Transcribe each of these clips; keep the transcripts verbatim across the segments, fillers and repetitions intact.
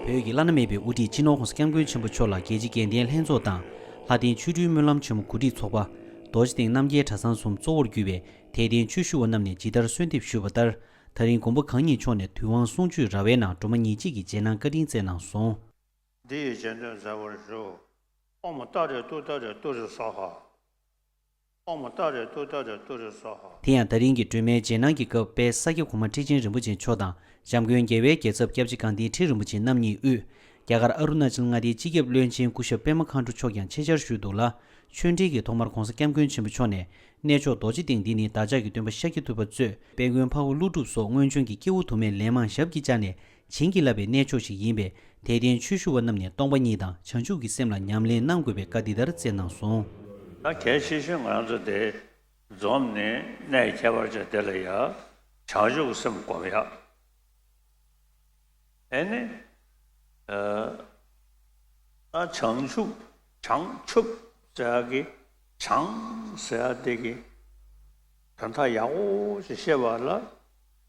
བོད་ཀྱི་བླ་ན་མེད་པའི་དབུ་ཁྲིད་སྤྱི་ནོར་༸གོང་ས་༸སྐྱབས་མགོན་ཆེན་པོ་མཆོག་ལ་རྒྱལ་སྤྱི་དགེ་ལྡན་ལྷན་ཚོགས་དང་ལྷ་ལྡན་ཆོ་འཕྲུལ་སྨོན་ལམ་ཆེན་མོ་གོ་སྒྲིག་ཚོགས་པ། རྡོ་རྗེ་གདན་རྣམ་རྒྱལ་གྲྭ་ཚང་གསུམ་གཙོ་བོར་གྱུར་པའི་དད་ལྡན་ཆོས་ཞུ་བ་རྣམས་ནས་ཇི་ལྟར་གསོལ་འདེབས་ཞུས་པ་ལྟར། ད་རིང་མགོན་པོ་གང་ཉིད་མཆོག་ནས་དུས་དབང་གསུང་ཆོས་ར་བའི་ནང་སྒྲོལ་མ་ཉེར་གཅིག་གི་རྗེས་གནང་བཀའ་དྲིན་སྩལ་གནང་སོང་། འདི་ཡི་རྗེས་ཟློས་མཛད་པར་ཞུ། ཨོཾ་ཏཱ་རེ་ཏུཏྟཱ་རེ་ཏུ་རེ་སྭཱ་ཧཱ། ཨོཾ་ཏཱ་རེ་ཏུཏྟཱ་རེ་ཏུ་རེ་སྭཱ་ཧཱ། དེ་ཡང་ད་རིང་གི་སྒྲོལ་མའི་རྗེས་གནང་གི་སྐབས་དཔལ་ས་སྐྱ་གོང་མ་ཁྲི་ཆེན་རིན་པོ་ཆེ་མཆོག་དང་འཇམ་མགོན་རྒྱལ་བའི་རྒྱལ་ཚབ་སྐྱབས་རྗེ་དགའ་ལྡན་ཁྲི་རིན་པོ་ཆེ་རྣམ་གཉིས་དབུས། རྒྱ་གར་ཨ་རུ་ན་ཅལ་མངའ་སྡེའི་སྤྱི་ཁྱབ་བློན་ཆེན་སྐུ་ཞབས་པད་མ་མཁའ་འགྲོ་མཆོག་ཀྱང་ཆེད་བཅར་ཞུས་འདུག་ལ། ཆོས་འབྲེལ་གྱིས་ཐོག་མར་༸གོང་ས་༸སྐྱབས་མགོན་ཆེན་པོ་མཆོག་ནས་གནས་མཆོག་རྡོ་རྗེ་གདན་འདི་ནི་བདག་ཅག་གི་སྟོན་པ་ཤཱཀྱ་ཐུབ་པ་གཙོས་དཔལ་མགོན་འཕགས་པ་ཀླུ་སྒྲུབ་སོགས་སྔོན་བྱོན་གྱི་སྐྱེས་བུ་དུ་མས་ལན་མང་ཞབས་ཀྱིས་བཅགས་ནས་བྱིན་གྱིས་བརླབས་པའི་གནས་མཆོག་ཞིག་ཡིན་པས། དད་ལྡན་ཆོས་ཞུ་བ་རྣམས་ནས་སྟོང་པ་ཉིད་དང་བྱང་ཆུབ་ཀྱི་སེམས་ལ་ཉམས་ལེན་གནང་དགོས་པའི་བཀའ་འདི་ལྟར་སྩལ་གནང་སོང་། ད་གལ་ཆེ་ཤོས་ང་རང་ཚོ་དེ་འཛོམས་ནས་གནས་ཁྱད་པར་ཅན་དེ་ལ་ཡ་བྱང་ཆུབ་ཀྱི་སེམས་སྒོམ་ཡ། ཨེ་ནི། ཨ་བྱང་ཆུབ། བྱང་ཆུབ་ཟེར་ཡ་གི་བྱང་ཟེར་ཡ་དེ་གི་དོན་དག་ཡག་པོ་ཞིག་ཤེས་པ་ལ་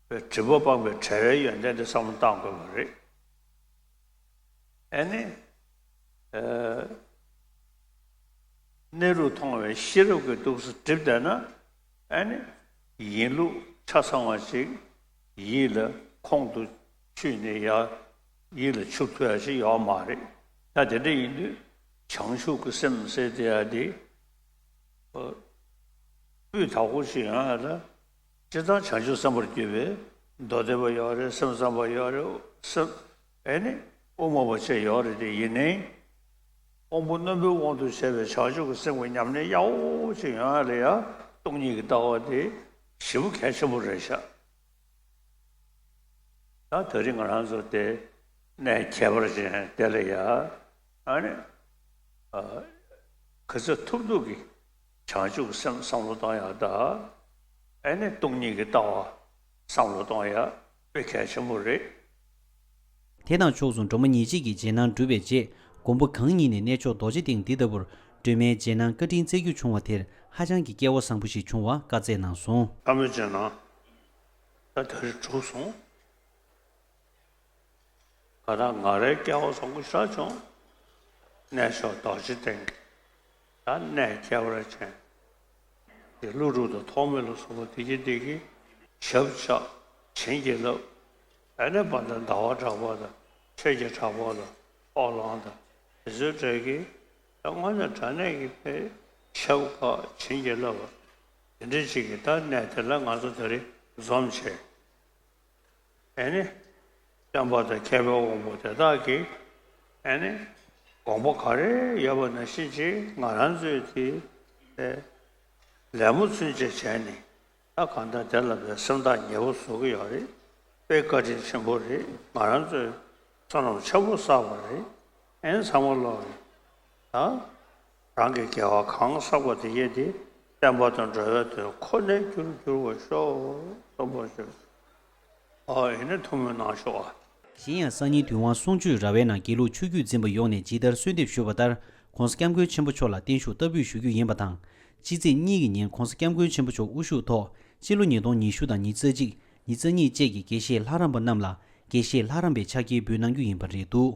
སྒྲིབ་པ་སྤངས་པའི་བྲལ་བའི་ཡོན་ཏན་དེ་བསམ་བློ་བཏང་དགོས་པ་རེད། ཨེ་ནི། ཨ་གནས་ལུགས་མཐོང་བའི་ཤེས་རབ་ཀྱིས་ཏོག་ཙམ་བསྒྲིབས་བསྡད་ན། ཨེ་ནི། ཡིན་ལུགས་ཆ་ཚང་བ་ཞིག་ཡིད་ལ་ཁོང་དུ་ཆུད་ནས་ཡ། ཡིད་ལ་ཆུད་ཐུབ་ཡ་ཞིག་ཡོད་མ་རེད། ད་དེ་འདྲ་ཡིན་དུས་བྱང་ཆུབ་ཀྱི་སེམས་ཟེར་དེ་ཡ་དེ། ཨ་སྤུས་དག་པོ་ཞིག་ཡོང་ཡ་ལ། སྤྱིར་བཏང་བྱང་ཆུབ་སེམས་དཔར་གྱུར་པའི་མདོ་སྡེ་པ་ཡོད་རེད། སེམས་ཙམ་པ་ཡོད་རེད། སེམས། ཨེ་ནི། དབུ་མ་པ་བཅས་ཡོད་རེད། དེ་ཡིན་ནའི། དབང་པོ་རྣོན་པོའི་དབང་དུ་བྱས་པའི་བྱང་ཆུབ་ཀྱི་སེམས་ཀྱི་ཉམས་ལེན་ཡག་པོ་ཞིག་ཡོང་ཡ་ལ་ཡ། སྟོང་ཉིད་ཀྱི་ལྟ་བ་དེ་ཞེ་པོ་གལ་ཆེན་པོ་རེད་ཤག་ད་དེ་རིང་ང་རང་ཚོ་དེ་གནས་ཁྱད་པར་ཅན་དེ་ལ་ཡ། ཨ་ནི། ཨ་ག་ཚོད་ཐུབ་ཐུབ་ཀྱིས་བྱང་ཆུབ་ཀྱི་སེམས་བསམ་བློ་གཏོང་ཡག་དང་། ཨ་ནི་སྟོང་ཉིད་ཀྱི་ལྟ་བ་བསམ་བློ་གཏོང་ཡག་དཔེ་གལ་ཆེན་པོ་རེད། དེ་དང་ཕྱོགས་སུ་སྒྲོལ་མ་ཉེར་གཅིག་གི་རྗེས་གནང་གྲུབ་པའི་རྗེས། མགོན་པོ་གང་ཉིད་ནས་གནས་མཆོག་རྡོ་རྗེ་གདན་འདི་ལྟ་བུར་སྒྲོལ་མའི་རྗེས་གནང་བཀའ་དྲིན་སྩལ་རྒྱུ་བྱུང་བ་དེར་ཧ་ཅང་གི་སྐལ་བ་བཟང་པོ་ཞིག་བྱུང་བ་བཀའ་སྩལ་གནང་སོང་། བཀའ་མོལ་བྱས་ན། ད་དེ་རིང་གྲུབ་སོང་། ག་ད་ང་རའི་སྐལ་བ་བཟང་པོ་ཞེ་དྲག་བྱུང་། གནས་མཆོག་རྡོ་རྗེ་གདན་གྱི་ད་གནས་ཁྱད་པར་ཅན། དེ་ཀླུ་སྒྲུབ་དང་ཐོགས་མེད་ལ་སོགས་པ་དེ་གྱིས་དེ་གྱིས་ཞབས་བཅགས་བྱིན་གྱིས་བརླབས། ཨ་ནི་བ་དང་ཟླ་བ་གྲགས་པ་དང་ཆོས་རྒྱལ་གྲགས་པ་དང་ཨོ་གླང་དང་དེ་ཚོའི་གྲས་ཀྱིས་ད་དངོས་གནས་དྲང་གནས་ཀྱི་ཕའི་ཞབས་བཀག་བྱིན་གྱིས་བརླབས་པ་དེ་འདྲ་ཅིག་གིས་ད་གནས་དེ་ལ་ང་ཚོ་དེ་རིང་འཛོམས་བྱས། ཨེ་ནི། སྟོན་པ་དང་མཁས་པའི་དབང་པོ་དེ་དག་གིས་ཨེ་ནི། དགོངས་པ་ག་རེ་ཡོད་པ་ནང་བཞིན་ཅིག་ང་རང་ཚོས་དེ་ལད་མོ་ཚུན་ཆད་བྱས་ནས་ད་གང་ལྟར་དེ་ལ་བའི་སེམས་ཐག་ཉེ་པོ་བཟོ་གི་ཡོད་རེད། དཔེ་བཀའ་དྲིན་ཆེན་པོ་རེད། ང་རང་ཚོས་བསོད་ནམས་ཆེན་པོ་བསགས་པ་རེད། ཨེ་ནི་ཚང་མ་ལོག་རེད། ད། རང་གི་དགེ་བ་གང་བསགས་པ་དེ་ཡིས་དེ་བསྟན་པ་དང་འགྲོ་བའི་དོན་ཁོ་ནའི་རྒྱུར་འགྱུར་བར་ཤོག་གསུངས་པ་ཞིག་ཨ་ཡིན་ན་ཐུགས་སྨོན་གནང་ཤོག་ཨ། གཞན་ཡང་སང་ཉིན་དུས་དབང་གསུང་ཆོས་ར་བའི་ནང་དགེ་ལུགས་ཆོས་བརྒྱུད་འཛིན་པ་ཡོངས་ནས་ཇི་ལྟར་གསོལ་འདེབས་ཞུས་པ་ལྟར་༸གོང་ས་༸སྐྱབས་མགོན་ཆེན་པོ་མཆོག་ལ་བརྟན་བཞུགས་བསྟར་འབུལ་ཞུ་རྒྱུ་ཡིན་པ་དང་། སྤྱི་ཚེས་གཉིས་ཀྱི་ཉིན་༸གོང་ས་༸སྐྱབས་མགོན་ཆེན་པོ་མཆོག་དབུ་བཞུགས་ཐོག་སྤྱི་ལོ་ཉིས་སྟོང་ཉི་ཤུ་དང་ཉི་ཤུ་རྩ་གཅིག་ཉི་ཤུ་རྩ་གཉིས་བཅས་ཀྱི་དགེ་བཤེས་ལྷ་རམས་པ་རྣམས་ལ་དགེ་བཤེས་ལྷ་རམས་པའི་ཕྱག་འཁྱེར་འབུལ་གནང་རྒྱུ་ཡིན་པ་རེད་འདུག་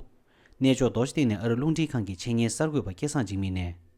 གནས་མཆོག་རྡོ་རྗེ་གདན་ནས་ཨ་རི་རླུང་འཕྲིན་ཁང་གི་འཆད་ཉན་གསར་འགོད་པ་སྐལ་བཟང་འཇིགས་མེད་ནས།